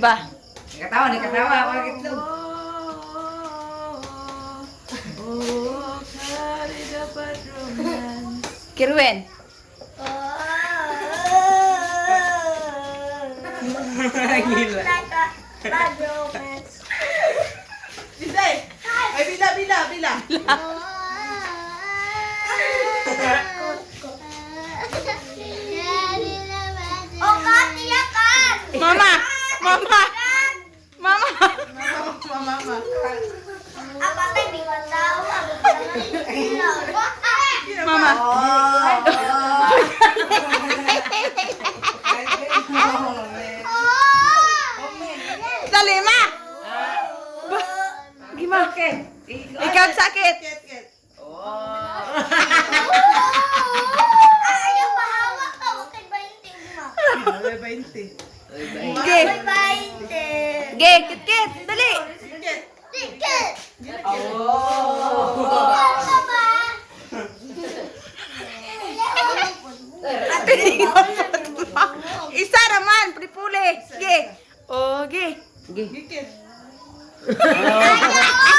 Iba. Nakatawa, nakatawa. Mga itlog. Oh, carry the bad romance. Kirwen. Gila. Like a bad romance. Bisay! Ay, bila, bila, bila. Oh, Kati, yakan! Mama! Mama! Mama! Mama, mama. Apatay, di ba tao? Abot ka lang. Mama! Dali, ma! Ba? Gima. Okay. Ikaw sakit. Ket, ket. Ayaw, pahawak ka. Huwag kay 20 mo. Ay, 20. Ge. May 20. Ge, kit kit. Dali. Ket. Ticket! Oh. Ano ba? Isa raman, pripuli. Ge. Oh, ge. Ge. Gikit. Ayaw!